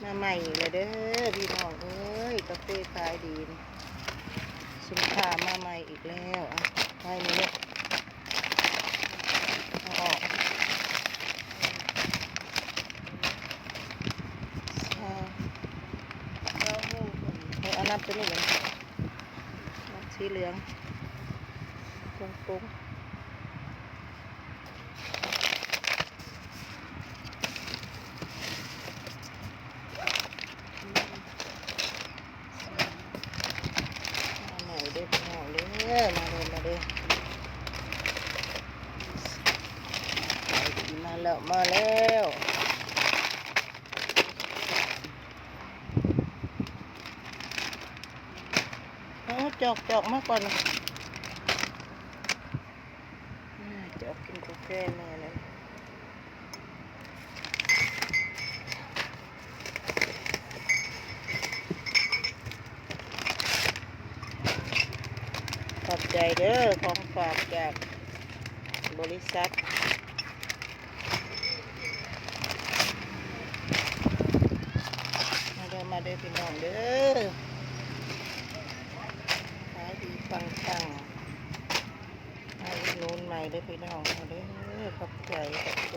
ມາໃໝ່ອີກແລ້ວເດີພີ່ນ້ອງເອີຍ ກາເຟຂາຍດີນີ້ ສິນຄ້າມາໃໝ່ອີກແລ້ວ. ອ່ະ ໄວ້ນີ້ລູກ ເອົາອອກ ເອີ ເອົານັບຕົວນີ້ເລີຍ ນັບສີເຫຼືອງ ກົງໆ. ມາໃໝ່ເດີພີ່ນ້ອງເດີ ມາເດີ ມາເດີ ມາແລ້ວ ມາແລ້ວ. ເອົາຈອກ ຈອກມາກ່ອນ ອາ ຈອກກິນກາແຟແນ່ເລີຍ. ຂອບໃຈເດີ ຂອງຝາກຈາກບໍລິສັດ. ມາເດີ ມາເດີພີ່ນ້ອງເດີ ຂາຍດີປັງໆ ມາອຸດໜູນໃໝ່ເດີພີ່ນ້ອງເດີ ຂອບໃຈ ຂອບໃຈ.